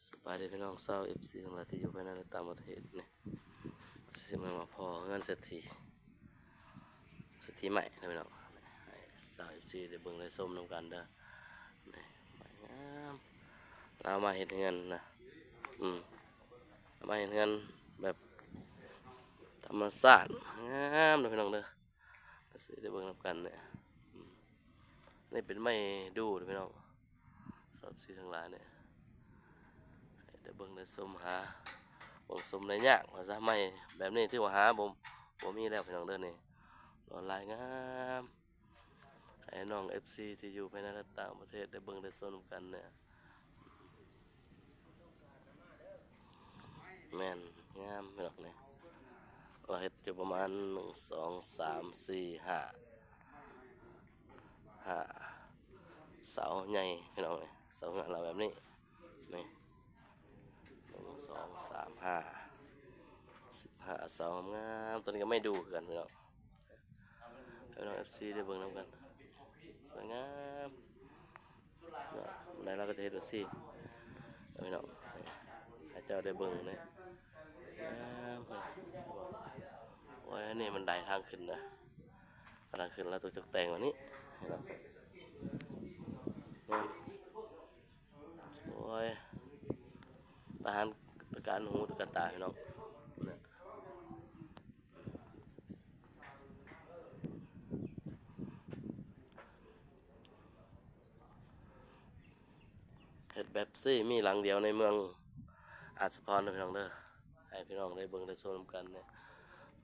ສະບາຍດີພີ່ນ້ອງຊາວເອັຟຊີທັງຫຼາຍທີ່ຢູ່ພາຍໃນ ແລະ ຕ່າງປະເທດນີ້ ຊິມາພໍ້ເຮືອນເສດຖີ ເສດຖີໃໝ່ເດີພີ່ນ້ອງ ໃຫ້ຊາວເອັຟຊີໄດ້ເບິ່ງໄດ້ຊົມນຳກັນເດີ. ນີ້ ໄມ້ງາມ ລາວມາເຮັດເຮືອນນະ ອືມ ລາວມາເຮັດເຮືອນແບບທຳມະຊາດ ງາມເດີພີ່ນ້ອງເດີ ຊິໄດ້ເບິ່ງນຳກັນນີ້. ອືມ ນີ້ເປັນໄມ້ດູ່ເດີພີ່ນ້ອງ ຊາວເອັຟຊີທັງຫຼາຍນີ້ ໃຫ້ໄດ້ເບິ່ງໄດ້ຊົມ ຫາເບິ່ງຊົມໄດ້ຍາກວ່າຊະ ໄມ້ແບບນີ້ຖືວ່າຫາບໍ່ ບໍ່ມີແລ້ວພີ່ນ້ອງເດີ. ນີ້ລວດລາຍງາມ ໃຫ້ນ້ອງເອັຟຊີທີ່ຢູ່ພາຍໃນ ແລະ ຕ່າງປະເທດໄດ້ເບິ່ງໄດ້ຊົມນຳກັນນີ້ ແມ່ນງາມພີ່ນ້ອງນີ້ ລາວເຮັດຢູ່ປະມານ ໜຶ່ງ ສອງ ສາມ ສີ່ ຫ້າ ຫ້າ ເສົາໃຫຍ່ພີ່ນ້ອງເອີຍ ເສົາເຮືອນລາວແບບນີ້ ນີ້ ໜຶ່ງ ສອງ ສາມ ຫ້າ ສິບຫ້າເສົາງາມໆ. ຕົວນີ້ກໍໄມ້ດູ່ຄືກັນພີ່ນ້ອງ ໃຫ້ພີ່ນ້ອງເອັຟຊີໄດ້ເບິ່ງນຳກັນ ສວຍງາມ. ເນາະ ບັນໄດລາວກໍຈະເຮັດແບບຊີ້ ພີ່ນ້ອງ ໃຫ້ເຈົ້າໄດ້ເບິ່ງນີ້ ງາມ ໂອ້ຍ ອັນນີ້ບັນໄດທາງຂຶ້ນນະ ທາງຂຶ້ນລາວຕົກແຕ່ງແບບນີ້ ເຫັນບໍ່ ໂອ້ຍ ຕາຫັນຕະການຫູຕະກະຕາ ພີ່ນ້ອງ ເຮັດແບບຊີ້ມີຫຼັງດຽວໃນເມືອງອາດສະພອນເດີພີ່ນ້ອງເດີ ໃຫ້ພີ່ນ້ອງໄດ້ເບິ່ງໄດ້ຊົມນຳກັນເດີ.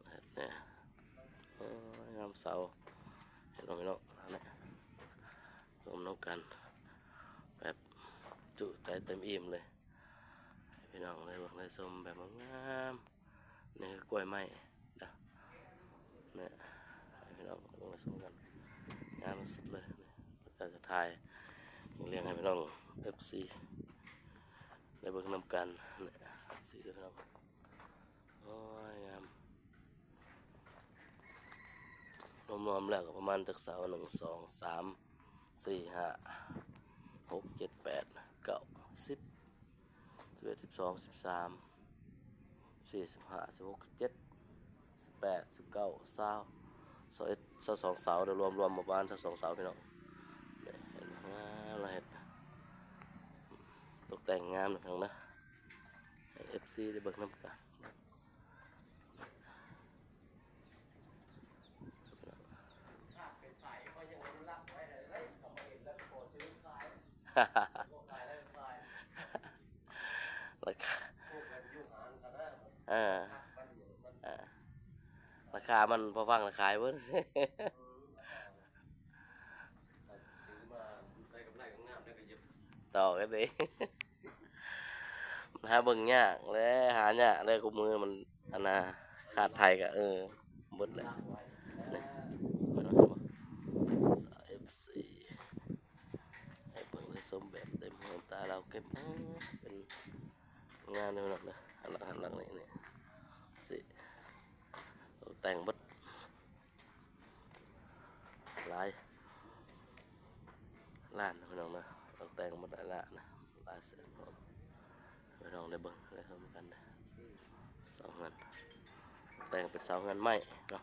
ເຮັດແນ່ ໂອ້ຍ ງາມເສົາ ເຫັນບໍ່ພີ່ນ້ອງ ຫັ້ນແຫຼະ ລົມນຳກັນ ແບບຈຸໃຈເຕັມອີ່ມເລີຍ ໃຫ້ພີ່ນ້ອງໄດ້ເບິ່ງໄດ້ຊົມແບບງາມໆ. ນີ້ຄືກ້ວຍໄມ້ເດີ ນີ້ ໃຫ້ພີ່ນ້ອງເບິ່ງໄດ້ຊົມກັນ ງາມສຸດເລີຍ. ນີ້ ພະເຈົ້າຈະຖ່າຍລຽງໃຫ້ພີ່ນ້ອງເອັຟຊີໄດ້ເບິ່ງນຳກັນ ນີ້ ເອັຟຊີເດີພີ່ນ້ອງ ໂອ້ຍ ງາມ. ລວມໆແລ້ວກໍປະມານຈັກເສົາ ໜຶ່ງ ສອງ ສາມ ສີ່ ຫ້າ ຫົກ ເຈັດ ແປດ ເກົ້າ ສິບ ສິບເອັດ ສິບສອງ ສິບສາມ ສິບສີ່ ສິບຫ້າ ສິບຫົກ ສິບເຈັດ ສິບແປດ ສິບເກົ້າ ຊາວ ຊາວເອັດ ຊາວສອງເສົາເດີ ລວມໆປະມານຊາວສອງເສົາພີ່ນ້ອງ ເຫັນງາມລະ ເຮັດຕົກແຕ່ງງາມນະພີ່ນ້ອງນະ ໃຫ້ເອັຟຊີໄດ້ເບິ່ງນຳກັນ. ລາຄາ ເອີ ເອີ ລາຄາມັນພໍຟັງລະຂາຍເບິດ ຕໍ່ກັນເອງ. ມັນຫາເບິ່ງຍາກແຫຼະ ຫາຍາກແຫຼະ ຄູ່ມື້ມັນ ອັນນ່າ ຂາດໄທກໍ ເອີ ເບິດແຫຼະ ນີ້ ເຫັນບໍ່ ສາວເອັຟຊີ ໃຫ້ເບິ່ງໄດ້ຊົມແບບເຕັມຫູເຕັມຕາ ລາວເກັບ ໂອ້ ເປັນງານຢູ່ນຳເດີ ຫັນຫຼັງ ຫັນຫຼັງນີ້ ນີ້ ຊິ ແຕ່ງເບິດ ຫຼາຍລ້ານນະພີ່ນ້ອງເດີ ຕົກແຕ່ງໝົດຫຼາຍລ້ານນະ ຫຼາຍແສນ ພີ່ນ້ອງໄດ້ເບິ່ງໄດ້ຊົມນຳກັນເດີ ເສົາເຮືອນ ແຕ່ງເປັນເສົາເຮືອນໄມ້ເນາະ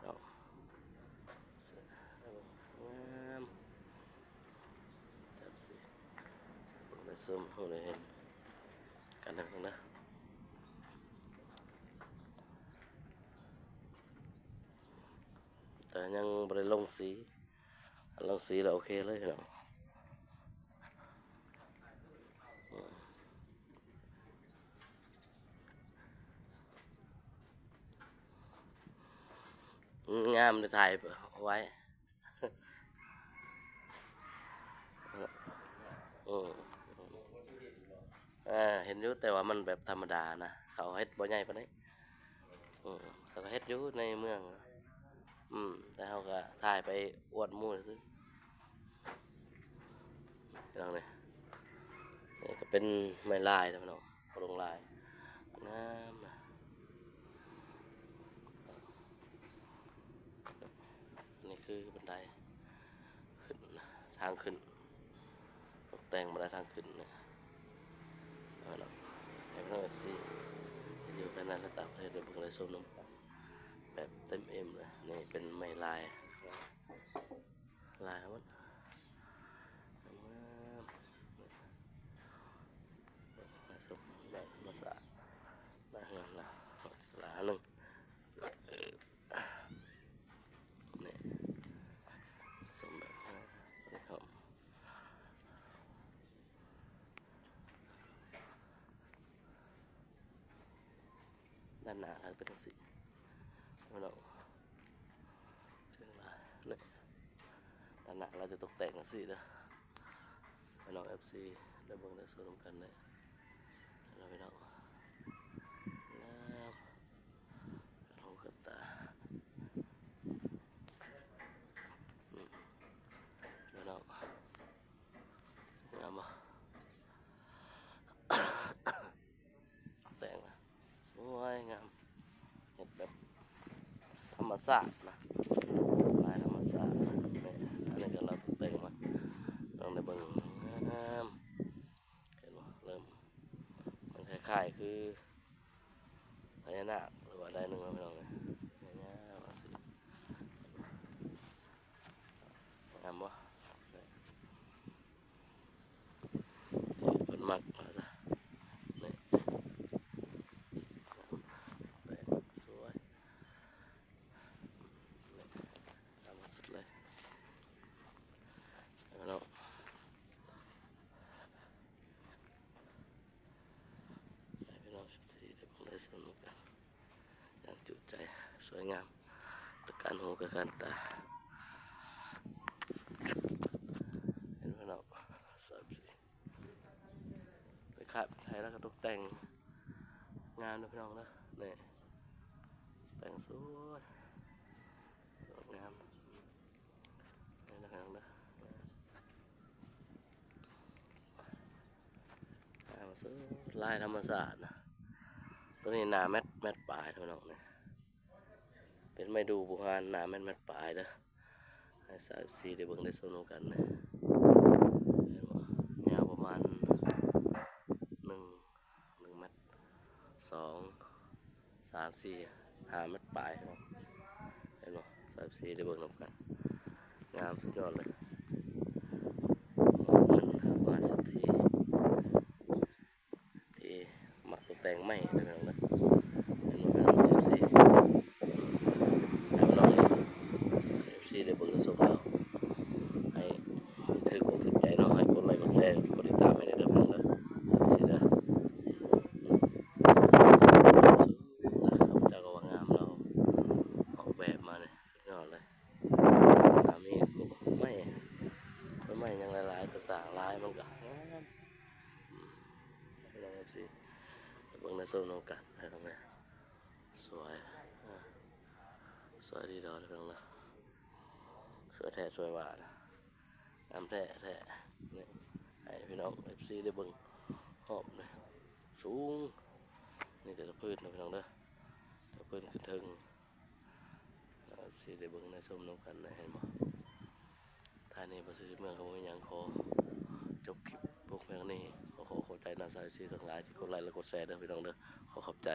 ເນາະ ງາມ ຈັບຊິ ເບິ່ງໄດ້ຊົມ ເຮົາໄດ້ເຫັນກັນເດີ ແຕ່ຍັງບໍ່ໄດ້ລົງສີ ລົງສີແລ້ວໂອເຄເລີຍພີ່ນ້ອງ ງາມເລີຍ ຖ່າຍໄວ້ ເອີ ເອີ ເຫັນຢູ່ ແຕ່ວ່າມັນແບບທຳມະດານະ ເຂົາເຮັດບໍ່ໃຫຍ່ປານໃດ ເອີ ເຂົາກໍເຮັດຢູ່ໃນເມືອງ ອືມ ແຕ່ເຮົາກໍຖ່າຍໄປອວດໝູ່ຊື່ ພີ່ນ້ອງເອີຍ ນີ້ກໍເປັນໄມ້ລາຍນະພີ່ນ້ອງ ໂປງລາຍ ງາມນະ ອັນນີ້ຄືບັນໄດຂຶ້ນ ທາງຂຶ້ນ ຕົກແຕ່ງບັນໄດທາງຂຶ້ນນະ ເນາະ ໃຫ້ເຮົາເອັຟຊີຢູ່ກັນນັ້ນລະ ຕາມໃຫ້ໄດ້ເບິ່ງໄດ້ຊົມນຳກັນແບບເຕັມເອີ່ມເລີຍ. ນີ້ເປັນໄມ້ລາຍ ລາຍໝົດ ງາມໆ ໄມ້ຊົມແບບທຳມະຊາດ ໜ້າເຮືອນລາວ ສາລາໜຶ່ງ ນີ້ ຊົມແບບນີ້ ດ້ານໜ້າກໍເປັນຈັ່ງຊີ້ ພີ່ນ້ອງ ເຄື່ອງລາຍນີ້ ດ້ານໜ້າລາວຈະຕົກແຕ່ງຈັ່ງຊີ້ເດີ ພີ່ນ້ອງເອັຟຊີ ໄດ້ເບິ່ງໄດ້ຊົມນຳກັນເດີ ພີ່ນ້ອງ ງາມ ຄັນຫູຄັນຕາ ອືມ ພີ່ນ້ອງ ງາມບໍ່? ແຕ່ງສວຍງາມ ເຮັດແບບທຳມະຊາດນະ ລາຍທຳມະຊາດນະ. ນີ້ ອັນນີ້ກໍລາວຕົກແຕ່ງມາ ລອງໄດ້ເບິ່ງ ງາມ ເຫັນບໍ່? ເລີ່ມ ມັນຄ້າຍໆຄືພະຍານາກ ຫຼືວ່າໄດ້ໜຶ່ງເນາະ ພີ່ນ້ອງເອີຍ ງາມໆ ງາມບໍ່? ເພິ່ນມັກວ່າຊະ ນີ້ ແປງສວຍ ງາມສຸດເລີຍ ເນາະ. ໃຫ້ພີ່ນ້ອງເອັຟຊີໄດ້ເບິ່ງໄດ້ຊົມນຳກັນຢ່າງຈຸໃຈ ສວຍງາມ ຕະການຫູກະການຕາ ເຫັນບໍ່ເນາະ? ສາມສີ່ ໄປຂາຍໄທ ແລ້ວກໍຕົກແຕ່ງງາມເດີພີ່ນ້ອງເດີ ນີ້ ແຕ່ງສວຍ ງາມ ນີ້ນະພີ່ນ້ອງເດີ ງາມສຸດ ລາຍທຳມະຊາດນະ. ຕົວນີ້ໜ້າແມັດ ແມັດປາຍເດີພີ່ນ້ອງນີ້ ເປັນໄມ້ດູ່ບູຮານ ໜ້າແມັດ ແມັດປາຍເດີ ໃຫ້ຊາວເອັຟຊີໄດ້ເບິ່ງໄດ້ຊົມນຳກັນນະ. ເຫັນບໍ່? ຍາວປະມານໜຶ່ງ ໜຶ່ງແມັດ ສອງ ສາມ ສີ່ ຫ້າແມັດປາຍເນາະ ເຫັນບໍ່? ຊາວເອັຟຊີໄດ້ເບິ່ງນຳກັນ ງາມສຸດຍອດເລີຍ ເພິ່ນມະຫາເສດຖີທີ່ມັກຕົກແຕ່ງໄມ້ເດີພີ່ນ້ອງເດີ ເຫັນບໍ່ພີ່ນ້ອງເອັຟຊີ? ໃຫ້ພີ່ນ້ອງເອັຟຊີໄດ້ເບິ່ງໄດ້ຊົມແລ້ວ ໃຫ້ຖືກອົກຖືກໃຈເນາະ ໃຫ້ກົດໄລກ໌ ກົດແຊ ກົດຕິດຕາມໃຫ້ແດ່ເດີພີ່ນ້ອງເດີ ຊາວເອັຟຊີເດີ. ເຈົ້າກໍວ່າງາມ ລາວອອກແບບມານີ້ສຸດຍອດເລີຍ ສະໜາມມີໄມ້ ຕົ້ນໄມ້ຫຍັງຫຼາຍໆຕ່າງໆ ລາຍມັນກໍງາມ ອືມ ໃຫ້ພີ່ນ້ອງເອັຟຊີໄດ້ເບິ່ງໄດ້ຊົມນຳກັນ ໃຫ້ທັງແມ່ ສວຍ ອ່າ ສວຍດີດອກເດີພີ່ນ້ອງເດີ ສວຍແທ້ສວຍວ່ານະ ງາມແທ້ໆ ນີ້ ໃຫ້ພີ່ນ້ອງເອັຟຊີໄດ້ເບິ່ງຮອບນີ້ ສູງ ນີ້ແຕ່ລະພື້ນນະພີ່ນ້ອງເດີ ແຕ່ລະພື້ນຂຶ້ນເທິງ ເອີ ຊິໄດ້ເບິ່ງໄດ້ຊົມນຳກັນນະ ເຫັນບໍ່? ທ້າຍນີ້ບໍ່ຊິເມືອກໍບໍ່ມີຫຍັງ ຂໍຈົບຄລິບລົງພຽງນີ້ ຂໍຂອບໃຈນຳຊາວເອັຟຊີທັງຫຼາຍທີ່ກົດໄລກ໌ ແລະ ກົດແຊເດີພີ່ນ້ອງເດີ ຂໍຂອບໃຈ.